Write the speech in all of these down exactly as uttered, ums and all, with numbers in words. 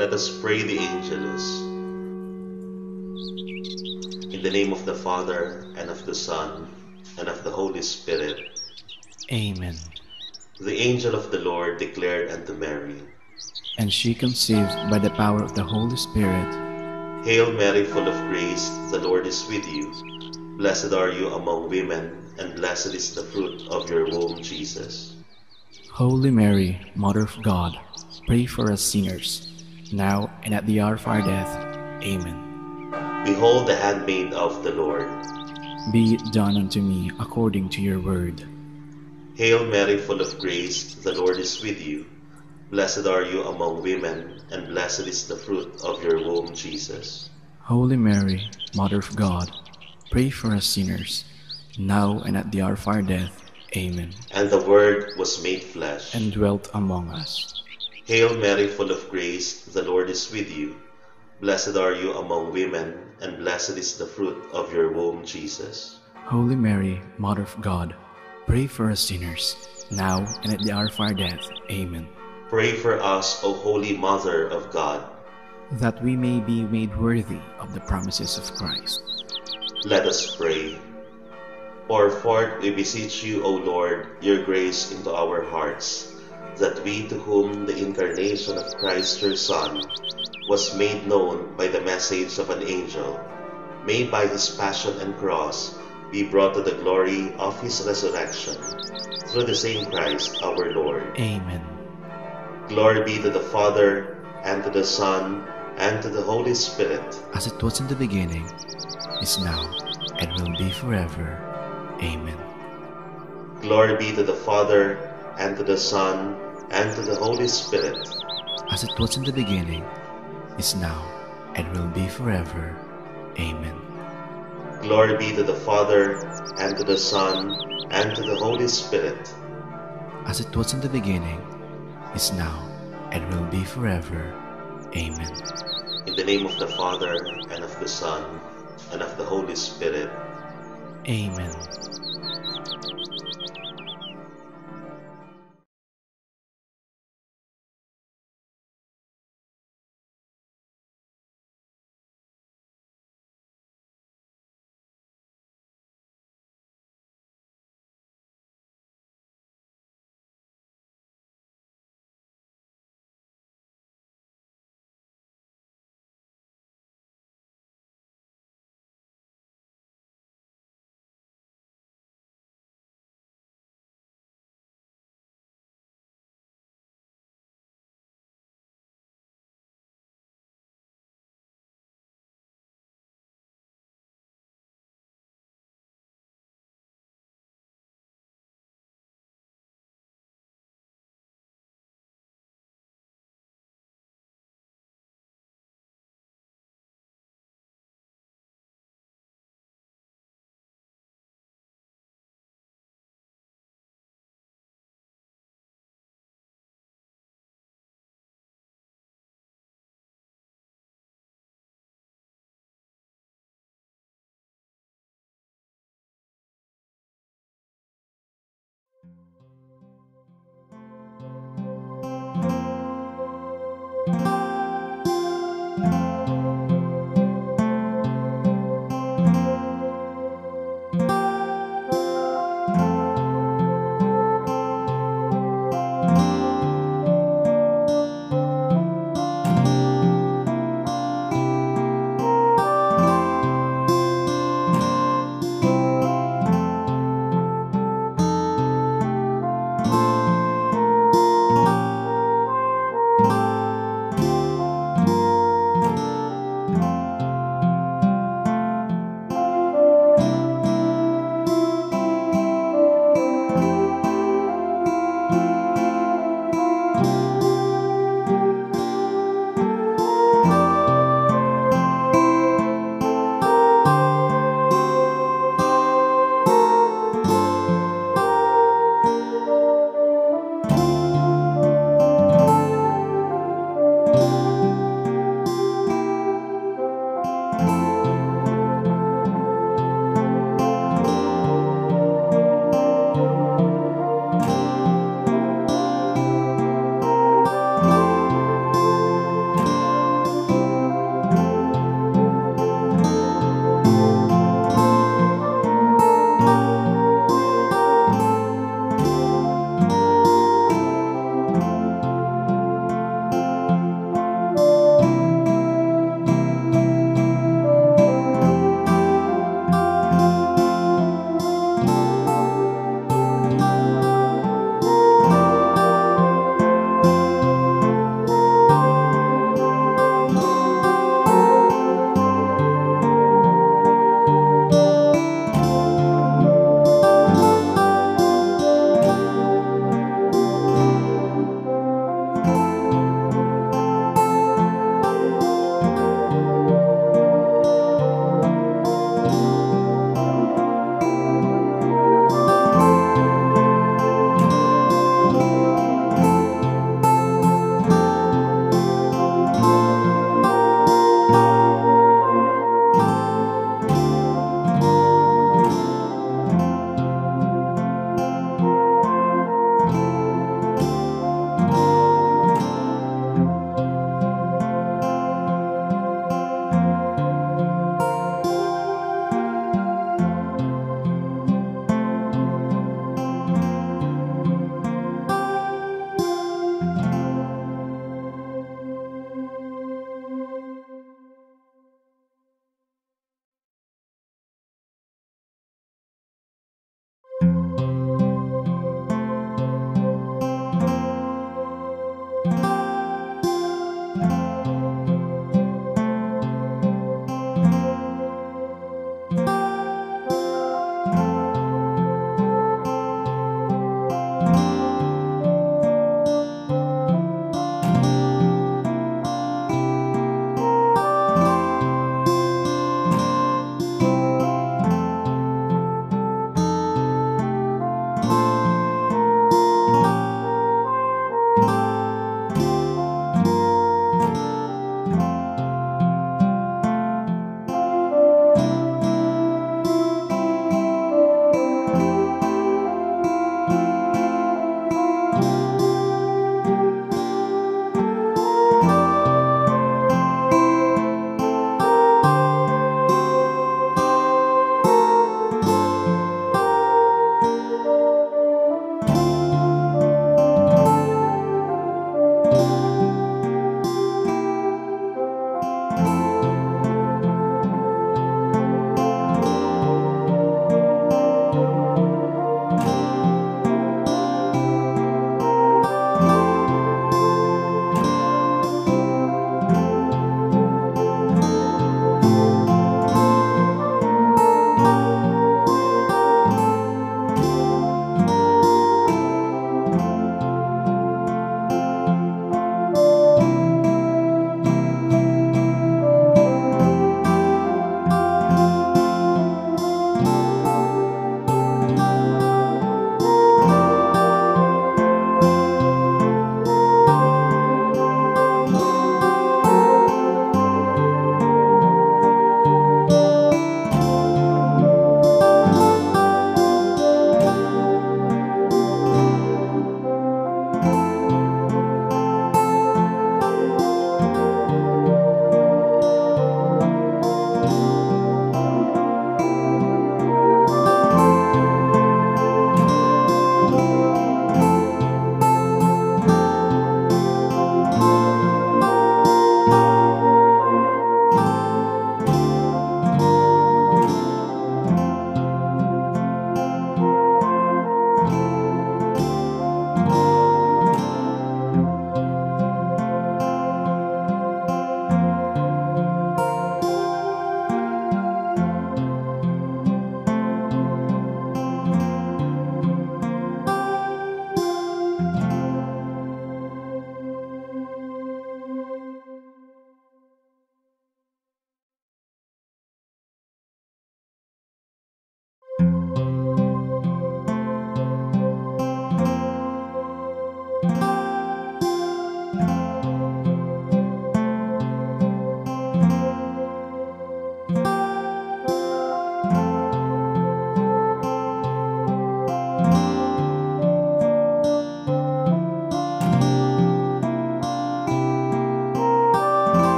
Let us pray the Angelus. In the name of the Father, and of the Son, and of the Holy Spirit. Amen. The angel of the Lord declared unto Mary, and she conceived by the power of the Holy Spirit. Hail Mary, full of grace, the Lord is with you. Blessed are you among women, and blessed is the fruit of your womb, Jesus. Holy Mary, Mother of God, pray for us sinners, now and at the hour of our death. Amen. Behold the handmaid of the Lord. Be it done unto me according to your word. Hail Mary, full of grace, the Lord is with you. Blessed are you among women, and blessed is the fruit of your womb, Jesus. Holy Mary, Mother of God, pray for us sinners, now and at the hour of our death. Amen. And the Word was made flesh and dwelt among us. Hail Mary, full of grace, the Lord is with you. Blessed are you among women, and blessed is the fruit of your womb, Jesus. Holy Mary, Mother of God, pray for us sinners, now and at the hour of our death. Amen. Pray for us, O Holy Mother of God, that we may be made worthy of the promises of Christ. Let us pray. Pour forth, we beseech you, O Lord, your grace into our hearts, that we, to whom the incarnation of Christ your Son was made known by the message of an angel, may by his passion and cross be brought to the glory of his resurrection, through the same Christ our Lord. Amen. Glory be to the Father, and to the Son, and to the Holy Spirit. As it was in the beginning, is now, and will be forever. Amen. Glory be to the Father, and to the Son, and to the Holy Spirit. As it was in the beginning, is now, and will be forever. Amen. Glory be to the Father, and to the Son, and to the Holy Spirit. As it was in the beginning, is now, and will be forever. Amen. In the name of the Father, and of the Son, and of the Holy Spirit. Amen.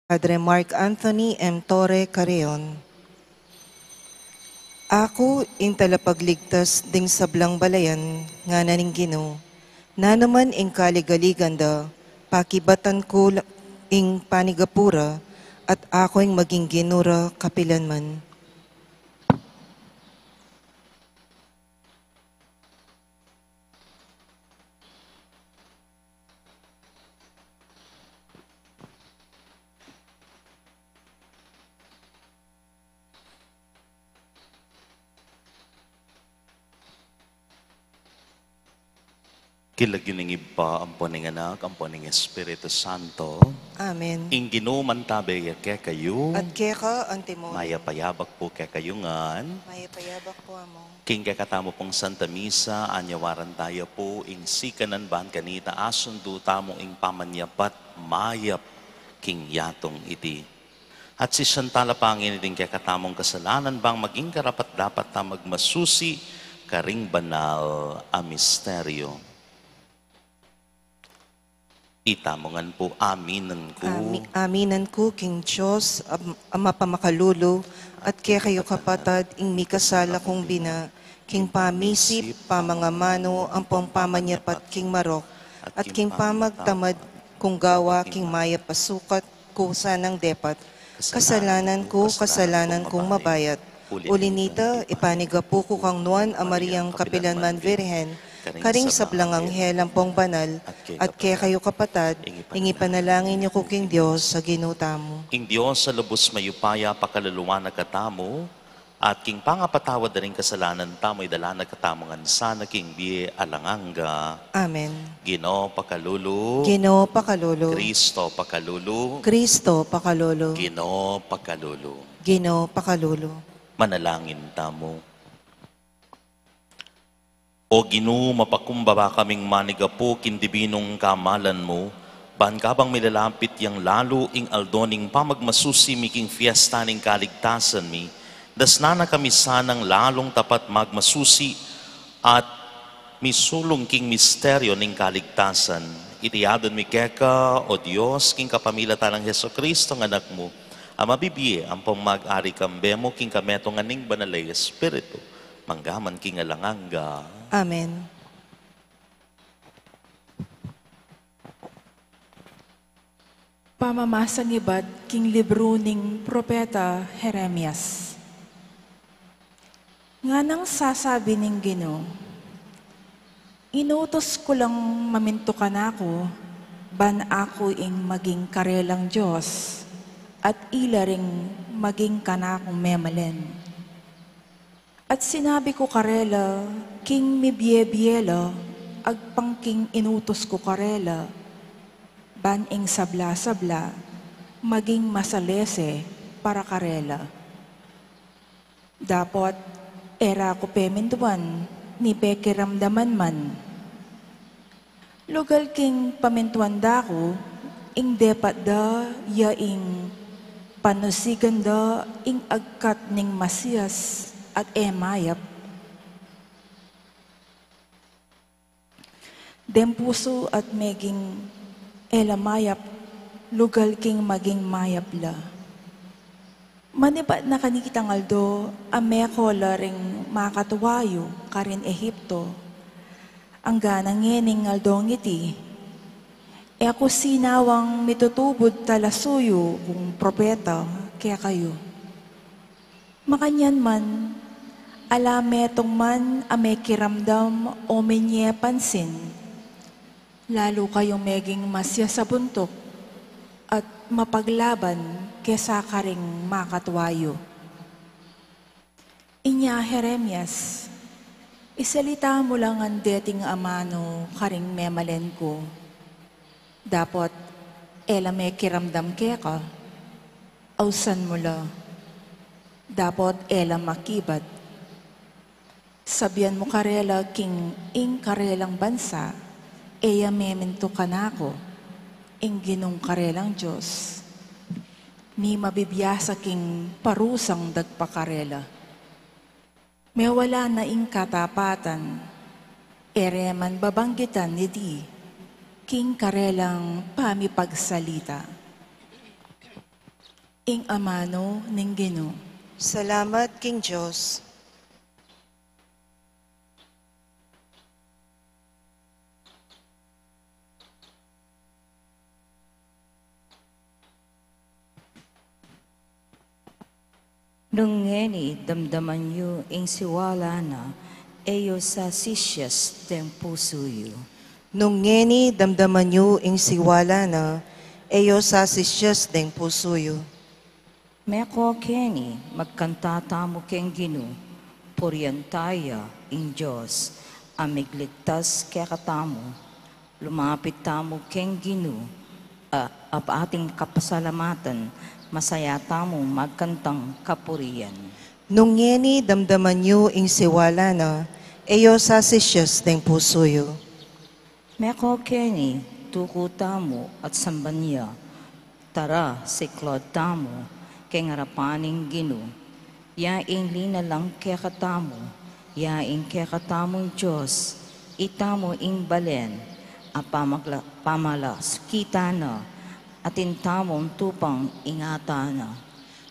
Padre Mark Anthony M. Torre Carreon. Aku ing talapagligtas ding sablang balayan, ngana ning Ginu. Nanu man ing kaligaligan da, pakibatan ku la ing panigapu ra, at aku ing maging Ginu ra kapilanman. King lagyu ning Ibpa, ampon ning Anak, ampon ning Espiritu Santo. Amen. Ing Ginu mantabe ya kekayu. At keka antimurin. Mayap a yabak pu kekayu ngan. Mayap a yabak pu, Among. King kekatamu pung Santa Misa, anyawaran taya pu ing sikanan ban kanita asundu tamu ing pamanyapat mayap king yatung iti. At sisian tala pa ngeni ding kekatamung kasalanan bang maging karapat-dapat ta magmasusi karing banal a misteryo. Itamu ngan pu, aminan ku. Ami-, aminan ku king Dios, Am-, Ama pamakalulu, at kekayu kapatad, ing mikasala kung bina, king pamisip, pamangamanu, ampong pamanyapat king marok, at king pamagtamad kung gawa king mayap a sukat ku sanang depat. Kasalanan ku, kasalanan kung mabayat. Uli nita, ipanigapu ku kang Nuan a Mariang kapilanman Virgen, karing sablang anghel ampong banal, at kekayu kapatad, ing ipanalangin yu ku king Dios a Ginu tamu. Ing Dios a lubus mayupaya pakalulu na katamu, at king pangapatawad da ring kasalanan tamu, idala na katamu ngan sana king bie alang angga. Amen. Ginu pakalulu. Ginu pakalulu. Kristo pakalulu. Kristo pakalulu. Ginu pakalulu. Ginu pakalulu. Manalangin tamu. O Ginu, mapakumbaba kaming manigapu king dibinung kamalan mu, ban kabang milalapit yang lalu ing aldo ning pamagmasusi mi king fiesta ning kaligtasan mi, dasnan na kami sanang lalung tapat magmasusi at misulung king misteryo ning kaligtasan. Iti adwan mi keka, o Dios, king kapamilatan nang Jesucristo nga Anak mu, a mabibie ampong mag-ari kambe mu king kametungan ning Banal a Espiritu, mangga man king alang angga. Amen. Pamamasan ibat king libru ning propeta Jeremias. Nganang sasabi ning Ginu, inutus ku lang mamintu kanaku, ban aku ing maging karelang Dios, at ila ring maging kanakung memalen. At sinabi ku karela, king mibie-bie la, agpang king inutus ku karela, ban ing sabla-sabla maging masalese para karela. Dapot e ra ku pemintuan ni pekiramdaman man. Lugal king pamintuan da ku, ing depat da ya ing panusigan da ing agkat ning masias at e mayap. Deng pusu at meging e la mayap, lugal king maging mayap la. Manibat na kanitang aldo a meko la ring makatua yu karin Egipto, angga na ngening aldong iti, e ku sinawang mitutubud talasuyu kung propeta kekayu. Makanyan man, ala metung man a mekiramdam o menye pansin, lalu kayung meging masias a buntuk at mapaglaban kesa karing makatua yu. Inya, Jeremias, isalita mu la ngan deting amanu karing memalen ku. Dapot e la mekiramdam keka, ausan mu la. Dapot e la makibat. Sabian mu karela king ing karelang bansa e ya memintu kanaku, ing Ginung karelang Dios, ni mabibiasa king parusang dagpa karela. Mewala na ing katapatan, e re man babanggitan iti king karelang pamipagsalita. Ing amanu ning Ginu. Salamat king Dios. Nung ngeni damdaman yu ing siwala na, e yu sa sisias deng pusu yu. Nung ngeni damdaman yu ing siwala na, e yu sa sisias deng pusu yu. Meko keni, magkanta tamu keng Ginu, purian taya ing Dios a migligtas kekatamu. Lumapit tamu keng Ginu, a, a ating kapasalamatan, masaya tamu magkantang kapurian. Nung ngeni damdaman yu ing siwala na, e yu sa sisias deng pusu yu. Meko keni, tuku tamu at samban ya. Tara, siklaud tamu keng arapan ning Ginu. Ya ing linalang kekatamu, ya ing kekatamung Dios, itamu ing balen a pamagla-, pamalasakitan na, atin tamung tupang ingatan na.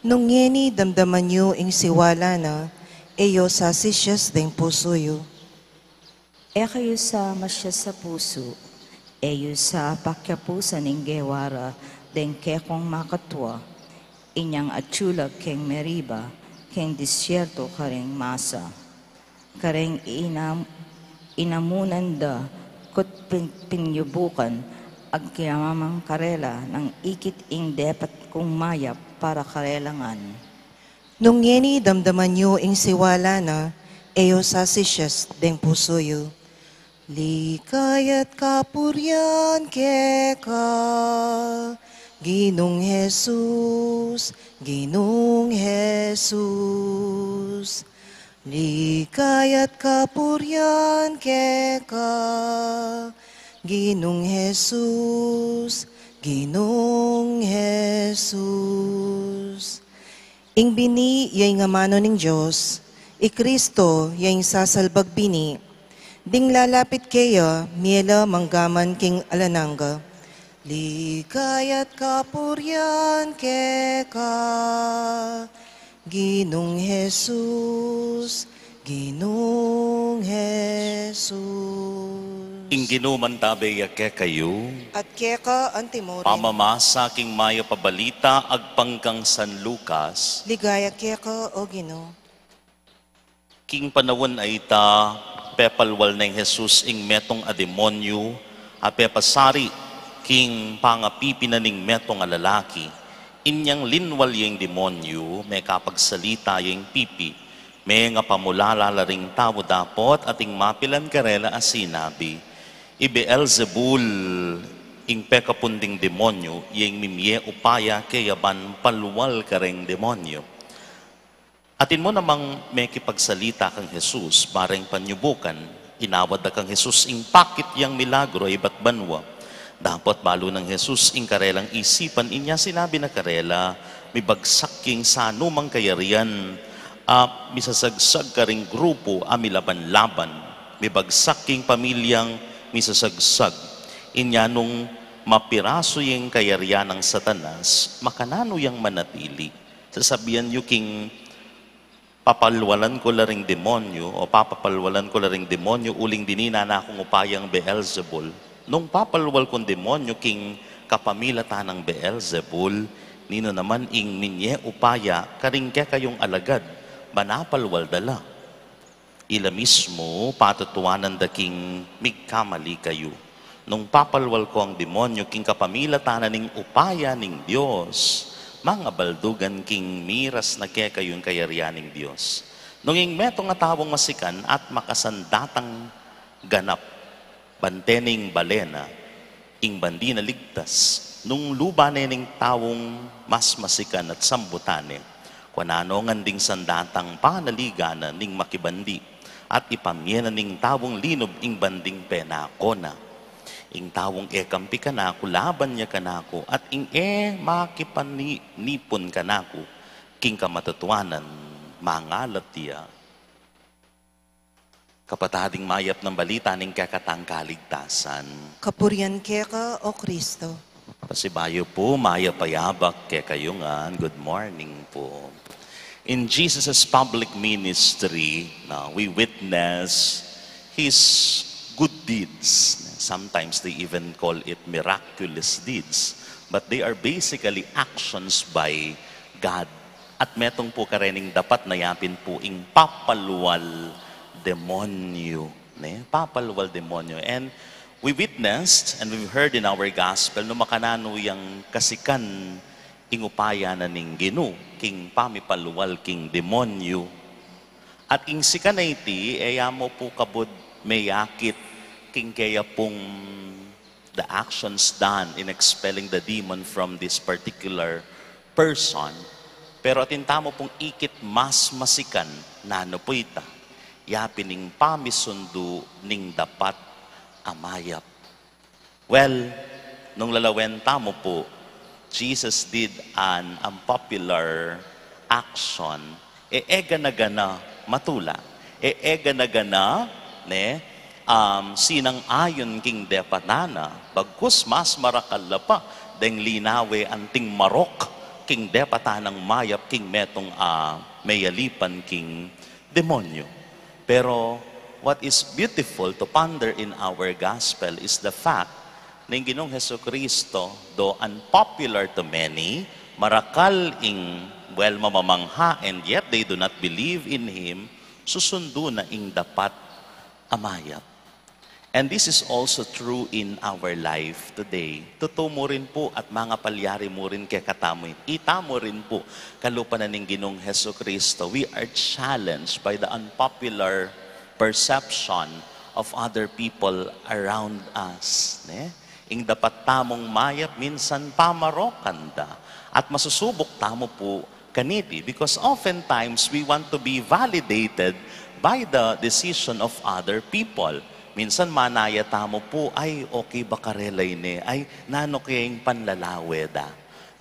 Nung ngeni damdaman yu ing siwala na, e yu sa sisias deng pusu yu. E kayu sa masias a pusu, e yu sa pakiapusan ing gewa ra deng kekong makatua, inyang atyu la keng Meriba, keng disyerto karing Masa. Kareng inam-, Inamunan da, kat pin-, pinyubukan, agkiamang karela nang ikit ing depat kung mayap para karela ngan. Nung ngeni damdaman yu ing siwala na, e yu sasisias deng pusu yu. Likaya't kapurian keka, Ginung Jesus, Ginung Jesus. Likaya't kapurian keka, Ginung Jesus, Ginung Jesus. Ing bini ya ing amanu ning Dios, i Kristo ya ing sasalbag bini. Ding lalapit keya, mie la manggaman king alang angga. Likaya't kapurian keka, Ginung Jesus, Ginung Jesus. Ing Ginu mantabe ya kekayu. At keka antimurin. Pamamasa king mayap a balita agpang kang San Lucas. Ligaya keka, O Ginu. King panaun a ita, pepalwal neng Jesus ing metung a demonyu a pepasari king pangapipi na ning metung a lalaki. Inyang linwal ya ing demonyu, mekapagsalita ya ing pipi, mengapamulala la ring tau dapot ating mapilan karela a sinabi, I Beelzebul ing pekapun ding demonyu, ya ing mimie upaya keya ban palwal kareng demonyu. Atin mu namang mekipagsalita kang Jesus, bareng panyubukan, inawad da kang Jesus ing pakit yang milagro ibat banua. Dapot balu nang Jesus ing karelang isipan, inya sinabi na karela, mibagsak king sanumang kayarian a misasagsag karing grupu a milaban-laban, mibagsak king pamilyang misasagsag. Inya nung mapirasu ya ing kayarian nang Satanas, makananu yang manatili? Sasabian yu king papalwalan ku la ring demonyu, o papapalwalan ku la ring demonyu, uling dininan na kung upayang Beelzebul. Nung papalwal kung demonyu king kapamilatan nang Beelzebul, ninu naman ing minie upaya karing kekayung alagad, ban apalwal da la? Ila mismu, patutuanan da king migkamali kayu. Nung papalwal ku ang demonyu king kapamilatan na ning upaya ning Dios, mangabaldugan king miras na kekayu ing kayarian ning Dios. Nung ing metung a taung masikan at makasandatang ganap, bante ning balena, ing bandi na ligtas, nung luban ne ning taung mas masikan at sambutan ne, kua nanu ngan ding sandatang panaligan na ning makibandi, at ipamie na ning taung linub ing banding penako na. Ing taung e kampi kanaku, laban ya kanaku, at ing e makipanipun kanaku, king kamatutuanan, mangalat ya. Kapatad, ing mayap nang balita ning kekatang kaligtasan. Kapurian keka, O Kristo. Pasibayu pu, mayap a yabak kekayu ngan. Good morning pu. In Jesus' public ministry, no, we witness His good deeds. Sometimes they even call it miraculous deeds. But they are basically actions by God. At metung pu karening dapat na yapin pu ing papalwal demonyu, ne? Papalwal demonyu. And we witnessed and we've heard in our gospel, no, makananu yang kasikan ing upaya na ning Ginu king pamipalwal king demonyu. At ing sikan a iti, e ya mu pu kabud meyakit king keya pung the actions done in expelling the demon from this particular person. Pero atin tamu pung ikit mas masikan, nanu pu ita? Yapin ing pamisundu ning dapat a mayap. Well, nung lalawen tamu pu, Jesus did an unpopular action. E, e gana-gana matula. E, e gana-gana, ne, um, sinang-ayun king depatan na, bagkus mas marakal la pa deng linawe anting marok king depatan nang mayap king metung a meyalipan king demonyu. Pero what is beautiful to ponder in our gospel is the fact na ing Ginung Jesucristo, though unpopular to many, marakal ing, well, mamamangha, and yet they do not believe in Him, susundu na ing dapat a mayap. And this is also true in our life today. Tutu mu rin pu at mangapalyari mu rin kekatamu. Ita mu rin pu, kalupa na ning Ginung Jesucristo, we are challenged by the unpopular perception of other people around us, ne? Ing dapat tamung mayap minsan pamarokan da. At masusubok tamu pu kaniti, because oftentimes we want to be validated by the decision of other people. Minsan manaya tamu pu, "Ay, okay ba karela ini? Ay, nanu kaya ing panlalawe da?"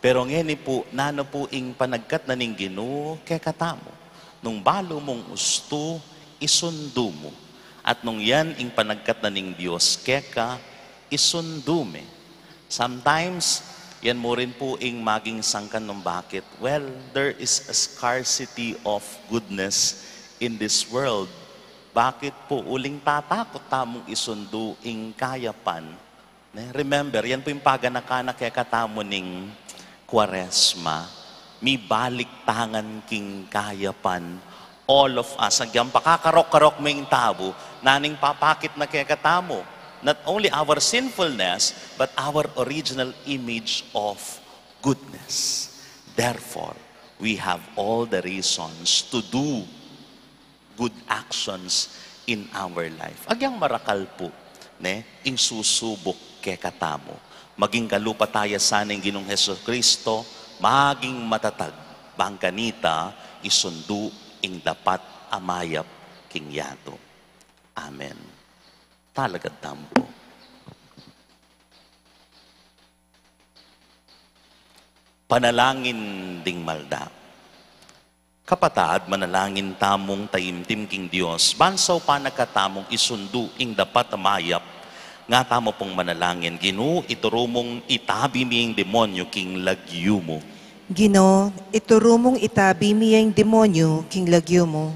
Pero ngeni pu, nanu pu ing panagkat na ning Ginu kekatamu? Nung balu mung ustu, isundu mu. At nung yan ing panagkat na ning Dios keka, isundu me. Sometimes, yan mu rin pu ing maging sangkan nung bakit. Well, there is a scarcity of goodness in this world. Bakit pu? Uling tatakut tamung isundu ing kayapan. Ne? Remember, yan pu ing paganakan na kekatamu ning Kuaresma. Mibalik tangan king kayapan. All of us, agyang pakakarok-karok ming tabu, naning papakit na kekatamu, not only our sinfulness, but our original image of goodness. Therefore, we have all the reasons to do good actions in our life. Agyang marakal pu, ne, ing susubok kekatamu. Maging kalupa taya sana ning Ginung Jesucristo, maging matatag, bang kanita isundu ing dapat a mayap king yatu. Amen. Talagad tamu pu. Panalangin ding malda. Kapatad, manalangin tamung taimtim king Dios, ban saupan na katamung isundu ing dapat a mayap. Nga tamu pung manalangin. Ginu, ituru mung itabi mi ing demonyu king lagyu mu. Ginu, ituru mung itabi mi ing demonyu king lagyu mu.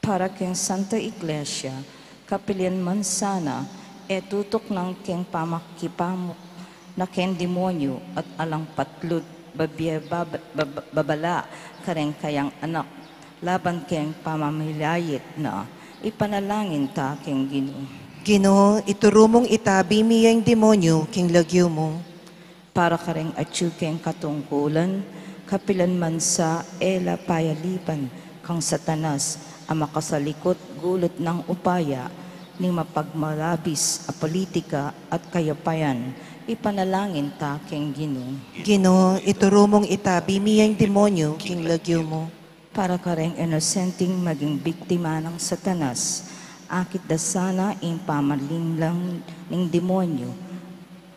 Para keng Santa Iglesia, kapilian man sana, e tutuknang keng pamakipamuk na keng demonyu at alang patlud babie bab-, bab-, babala kareng kayang anak, laban keng pamamilait na, ipanalangin ta keng Ginu. Ginu, ituru mung itabi mi ing demonyu keng lagyu mu. Para kareng atyu keng katungkulan, kapilan man sa e la payalipan kang Satanas a makasalikut gulut nang upaya ning mapagmalabis a politika at kayapayan, ipanalangin ta keng Ginu. Ginu, ituru mung itabi mi ing demonyu king lagyu mu. Para kareng inosenteng maging biktima nang Satanas, akit da sana ing pamalinlang ning demonyu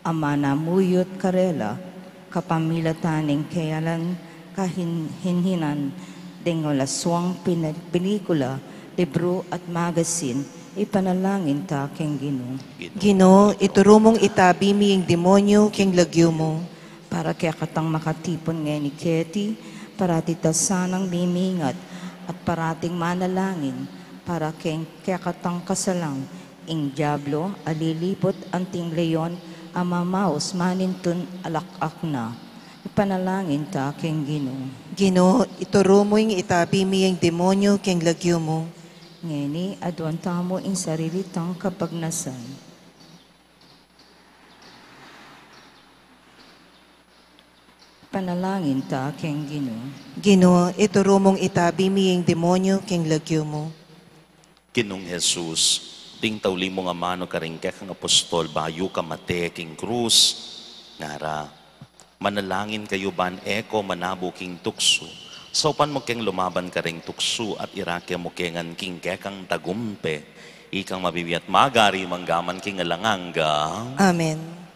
a manamuyut karela, kapamilatan ning keyalan kahinhinan deng alaswang pina-, pelikula, libru at magazine, ipanalangin ta keng Ginu. Ginu, ituru mung itabi mi ing demonyu king lagyu mu. Para kekatang makatipun ngeni keti, parati ta sanang mimingat at parating manalangin para keng kekatang kasalang, ing Diablo a liliput anting leon a mamaus manintun alak-ak na. Ipanalangin ta keng Ginu. Ginu, ituru mu ing itabi mi ing demonyu keng lagyu mu. Ngeni, aduan tamu ing sarili tang kapagnasan. Panalangin ta keng Ginu. Ginu, ituru mung itabi mi ing demonyu keng lagyu mu. Ginung Jesus, ding tauli mung amanu karing kekang apostol bayu ka mate king krus, ngara, manalangin kayu ban e ko manabu king tuksu. Saupan mu keng lumaban karing tuksu at irake mu ke ngan king kekang tagumpe. Ikang mabibie at magari manggaman king alang angga. Amen.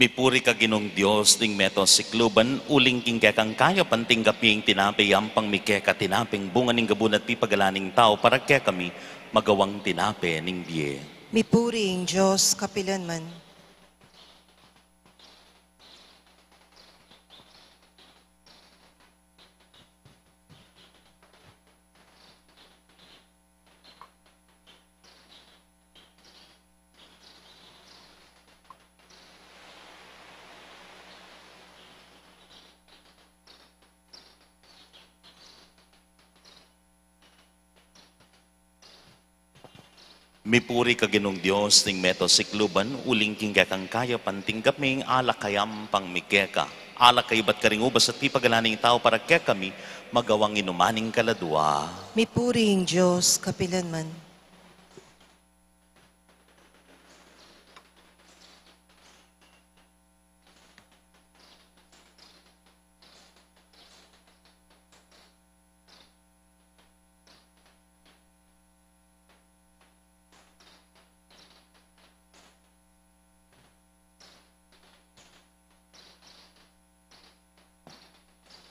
Mipuri ka Ginung Dios ning meto sikluban, uling king kekang kayapan tinggap mi ing tinape, yampang mi keka tinapeng bunga ning gabun at pipagalan ning tau, para kekami magawang tinape ning bie. Mipuri ing Dios kapilanman. Mipuri ka Ginung Dios ning meto sikluban, uling king kekang kayapan tinggap mi ing alak a yampang mi keka. Alak a ibat karing ubas at pipagalan ning tau, para kekami magawang inuman ning kaladua. Mipuri ing Dios kapilanman.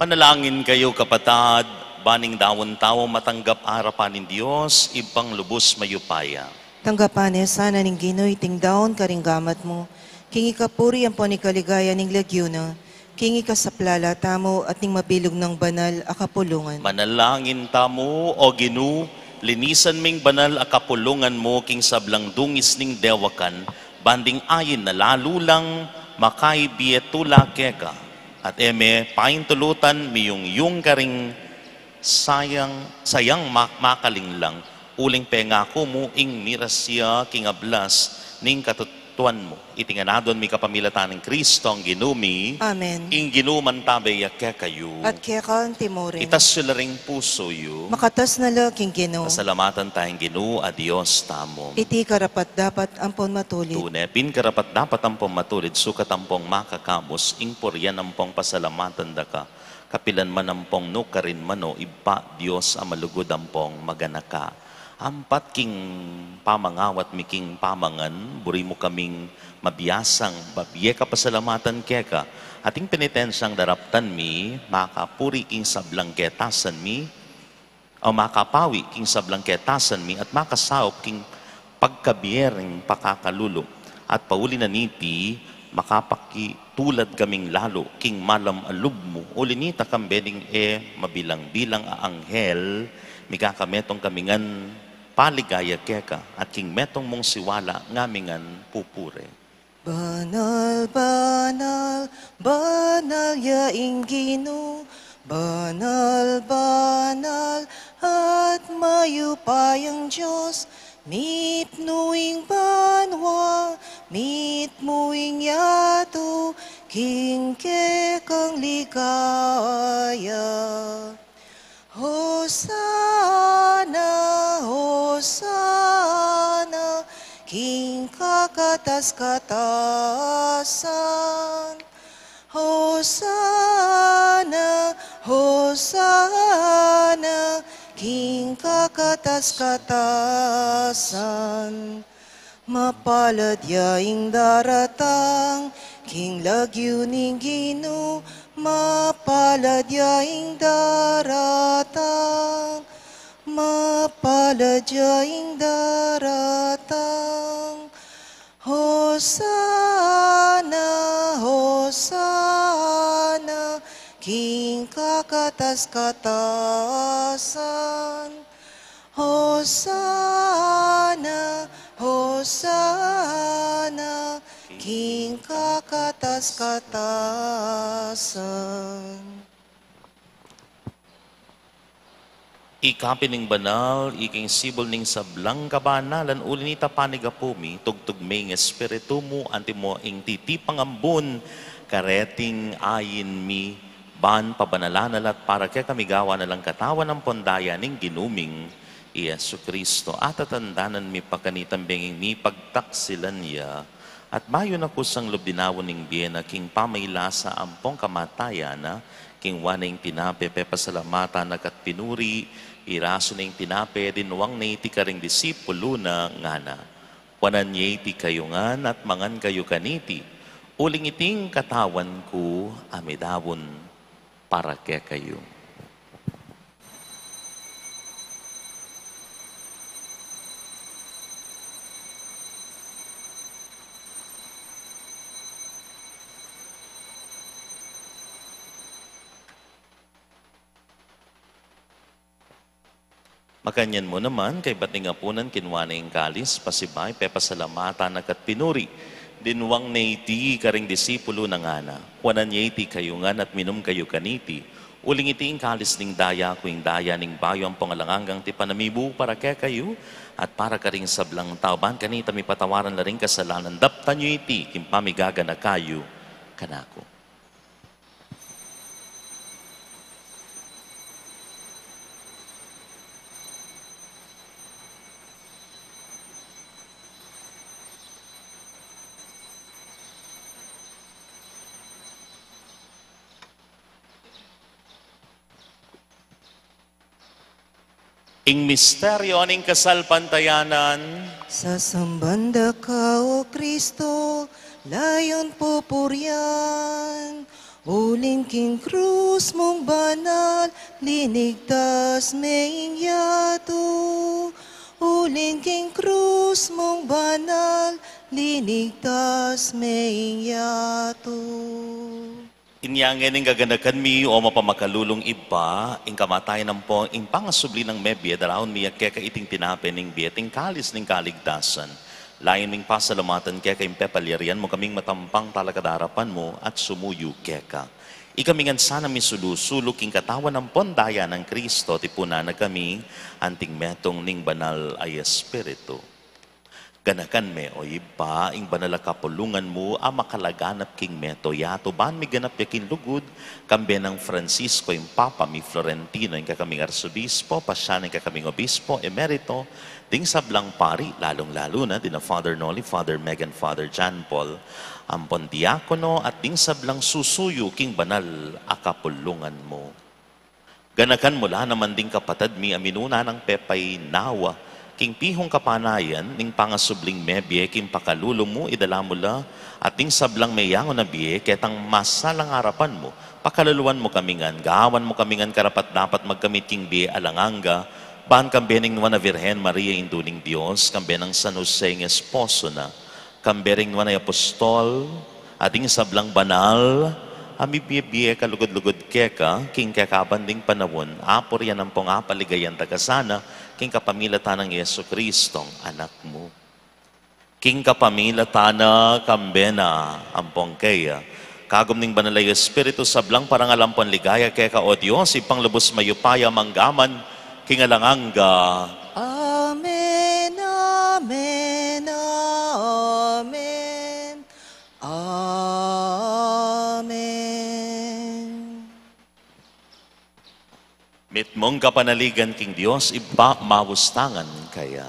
Manalangin kayu, kapatad, ban ing daun tau matanggap arapan ning Dios, Ibpang lubus mayupaya. Tanggapan na sana ning Ginu iting daun karing gamat mu, king ikapuri ampon ikaligaya ning lagyu na, king ikasaplala tamu at ning mabilug nang banal a kapulungan. Manalangin tamu. O Ginu, linisan ming banal a kapulungan mu king sablang dungis ning dewakan, ban ding ain na lalu lang makaibie tula keka, at e me paintulutan miyungyung karing sayang, sayang ma-, makalinglang, uling pengaku mu ing mirasya king ablas ning katutuan mu. Iti ngan aduan mi kapamilatan nang Kristong Ginu mi. Amen. Ing Ginu mantabe ya kekayu. At keka antimurin. Itas yu la ring pusu yu. Makatas na la king Ginu. Pasalamatan taya ing Ginu a Dios tamu. Iti karapat-dapat ampon matulid. Tune pin karapat-dapat ampon matulid, sukat ampong makakabus ing purian ampong pasalamatan da ka, kapilan man ampong nukarin man, o Ibpa, Dios a malugud ampong maganaka. Ampat king pamangawat mi king pamangan, buri mu kaming mabiasang babie kapasalamatan keka, at ing penitensyang daraptan mi, makapuri king sablang ketasan mi, o makapawi king sablang ketasan mi, at makasaup king pagkabie ring pakakalulu, at pauli na niti, makapakitulad kaming lalu king malam a lub mu, uli nita kambe ding e mabilang-bilang a anghel, mikakametung kami ngan paligaya keka, at king metung mung siwala ngamin ngan pupuri. Banal, banal, banal ya ing Ginu, banal, banal at mayupayang Dios, mitmu ing banua, mitmu ing yatu, king kekang ligaya. Hosana, Hosana, king kakatas-katasan. Hosana, Hosana, king kakatas-katasan. Mapalad ya ing daratang king lagyu ning Ginu, mapalad ya ing daratang, mapalad ya ing daratang. Hosana, Hosana, king kakatas-katasan. Hosana, Hosana, king kakatas-katasan. Ika pin ing banal, ika ing sibul ning sablang kabanalan, uli nita panigapu mi, tugtug me ing Espiritu mu, antimo ing titipang ambun kareting ain mi, ban pabanalan na la at para kekami gawan na lang katawan ampon daya ning Ginu ming i Jesucristo. At tatandanan mi pa kanitang benging mipagtaksilan ya, at bayu na kusang lub dinaun ing bie na king pamailasa ampong kamatayan na, kinua ne ing tinape, pepasalamatan na ka't pinuri, pirasu ne ing tinape, dinuang ne iti karing disipulu na, ngana: Kuanan ye iti kayu ngan at mangan kayu kaniti, Uling iti ing katawan ku a midaun para kekayu. Makanyan mu naman, kaybat ning apunan, kinua ne ing kalis, pasibayu, pepasalamatan na ka't pinuri. Dinwang ne iti karing disipulu na ngana: Kuanan ye iti kayu ngan at minum kayu kaniti. Uling iti ing kalis ning daya ku, ing daya ning bayu ampong alang anggang tipan a mibu para kekayu at para karing sablang tau, ban kanita mipatawaran la ring kasalanan. Daptan yu iti king pamigaganaka yu kanaku. Ing misteryo ning kasalpantayanan. Sasamban da ka, O Kristo, layun pupurian. Uling king krus mung banal, linigtas me ing yatu. Uling king krus mung banal, linigtas me ing yatu. Inya ngeni, gaganakan mi, o mapamakalulung Ibpa, ing kamatayan ampong ing pangasubli nang mebie, daraun mi ya keka iting tinape ning bie at ing kalis ning kaligtasan. Layun ming pasalamatan keka ing pepalyarian mu kaming matampang talakad king arapan mu at sumuyu keka. Ikami ngan sana misulu-sulu king katawan ampong daya nang Kristo, tipunan na kami anting metung ning Banal a Espiritu. Ganakan me, o Ibpa, ing banal a kapulungan mu a makalaganap king meto yatu, ban miganap ya king lugud, kambe nang Francisco ing Papa mi, Florentino ing kekaming Arsobispo, Pasian ing kekaming Obispo Emerito, ding sablang pari, lalung-lalu na dina Father Noli, Father Megan, Father John Paul, ampon diakono, at ding sablang susuyu king banal a kapulungan mu. Ganakan mu la naman ding kapatad mi a minuna nang pepaynawa king pihung kapanayan ning pangasubling mebie king pakalulu mu, idala mu la, at ding sablang meyangu na bie ketang masalang arapan mu, pakaluluan mu kami ngan, gawan mu kami ngan karapat-dapat magkamit king bie alang angga, ban kambe ning Nuan a Virgen Maria, Indu ning Dios, kambe nang San Jose ing esposo na, kambe ring nuan a apostol, at ding sablang banal a mibie-bie kalugud-lugud keka king kekaban ding panaun, apurian ampong apaligayan da ka sana king kapamilatan nang Jesucristong Anak mu. King kapamilatan na, kambe na, ampong keya, kagum ning Banal a Espiritu, sablang parangal ampong ligaya keka, o Dios, Ibpang lubus mayupaya, manggaman king alang angga. Amen, amen, amen, amen. Mitmung kapanaligan king Dios Ibpa, maus tang kaya.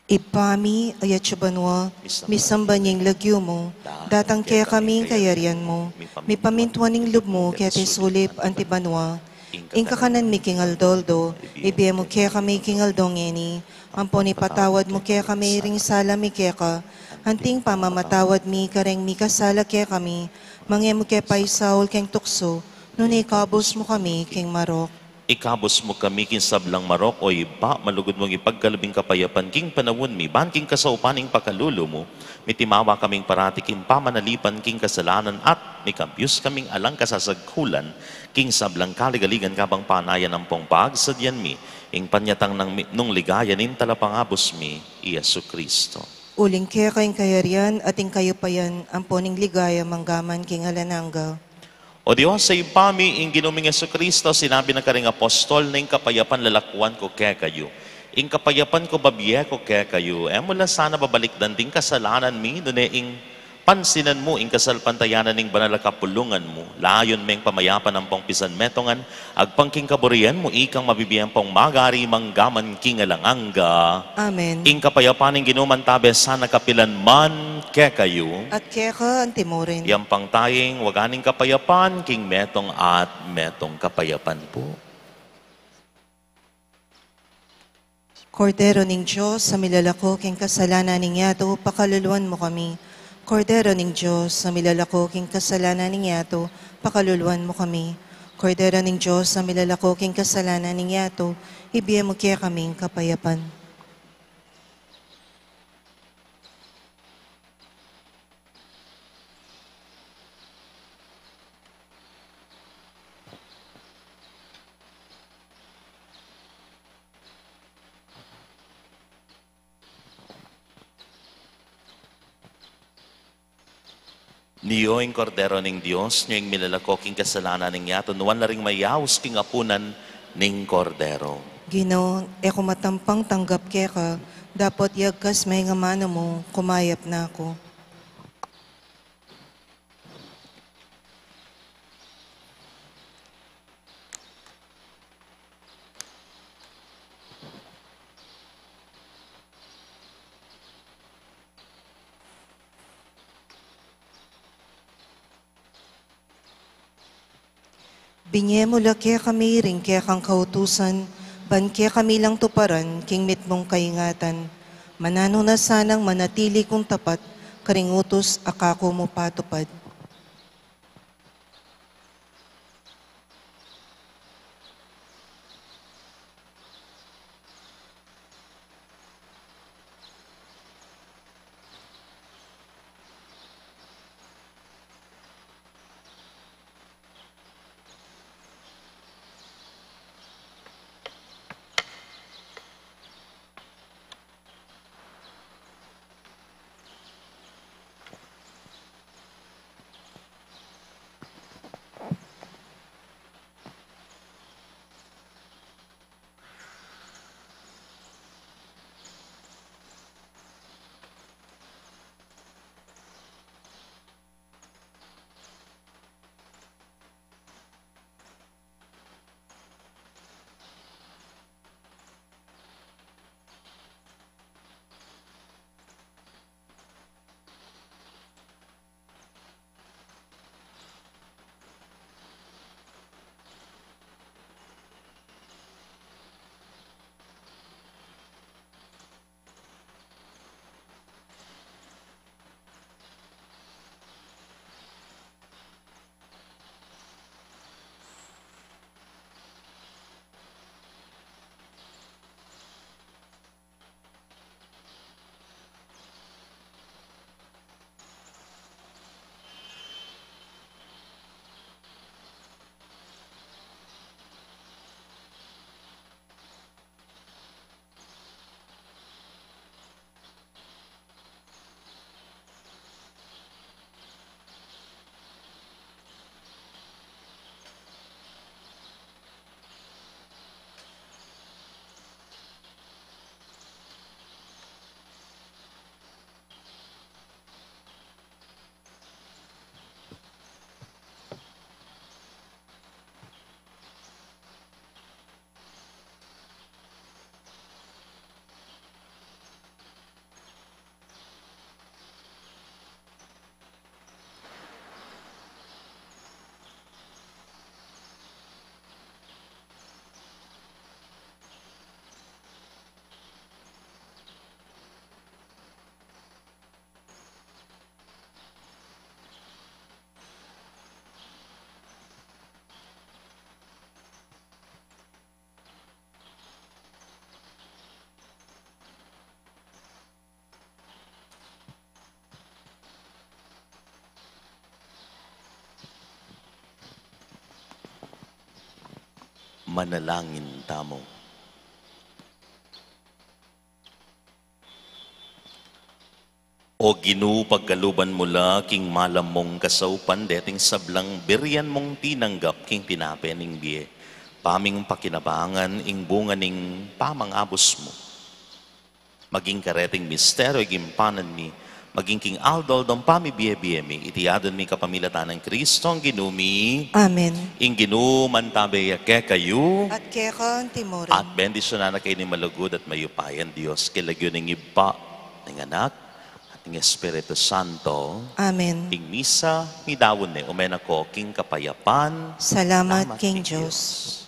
Ibpa mi, atsu ka banua, misamban ya ing lagyu mu, datang kekami ing kayarian mu, mipamintuan ing lub mu keti sulip anti banua. Ing kakanan mi king aldo-aldo, ibie mu kekami king aldo ngeni, ampon ipatawad mu kekami ring sala mi keka, anti ing pamamatawad mi kareng mikasala kekami, manga e mu ke paisaul king tuksu, nune ikabus mu kami king marok. Ikabus mu kami king sablang marok, o Ibpa, malugud mung ipagkalub ing kapayapan king panaun mi, ban king kasaupan ning pakalulu mu, mitimawa kaming parati king pamanalipan king kasalanan at mikampius kaming alang kasasagkulan king sablang kaligaligan kabang panayan ampong pagsadyan mi ing panyatang nang mitmung ligaya ning Talapangabus mi, i Jesucristo. Uling keka ing kayarian at ing kayupayan ampon ing ligaya manggaman king alang angga. O Dios a Ibpa mi, ing Ginu ming Jesucristo sinabi na karing apostol na, ing kapayapan lalakuan ku kekayu, ing kapayapan ku babie ku kekayu. E mu la sana babalikdan ding kasalanan mi, nune ing pansinan mu ing kasalpantayanan ning banal a kapulungan mu. Layun meng pamayapan ampong pisanmetungan, agpang king kaburian mu, ikang mabibie ampong magari manggaman king alang angga. Amen. Ing kapayapan ning Ginu mantabe sana kapilan man kekayu. At keka anti mu rin. Yang pangtaying waga ning kapayapan, king metung at metung kapayapan pu. Kordero ning Dios, a milalako king kasalanan ning yatu, pakaluluan mu kami. Kordero ning Dios, a milalako king kasalanan ning yatu, pakaluluan mu kami. Kordero ning Dios, a milalako king kasalanan ning yatu, ibie mu kekaming kapayapan. Nio ing Kordero ning Dios, nio ing milalako king kasalanan ning yatu, nuan la ring mayaus king apunan ning Kordero. Ginu, e ku matampang tanggap keka, dapot yagkas me ing amanu mu, kumayap na ku. Binie mu la kekami ring kekang kautusan, ban kekami lang tuparan king mitmung kaingatan. Mananu na sanang manatili kung tapat karing utus a kaku mu patupad. Manalangin tamu. O Ginu, pagkaluban mu la king malam mung kasaupan deting sablang birian mung tinanggap king tinape ning bie, paming pakinabangan ing bunga ning pamangabus mu. Maging kareting misteryu ing gimpanan mi, maging king aldo-aldong pamibie-bie mi, iti adwan mi kapamilatan nang Kristong Ginu mi. Amen. Ing Ginu mantabe ya kekayu. At keka antimurin. At bendisyunan na kayu ning malugud at mayupayang Dios, king lagyu ning Ibpa, ning Anak, at ning Espiritu Santo. Amen. Ing misa midaun ne, ume na ko king kapayapan. Salamat king Dios.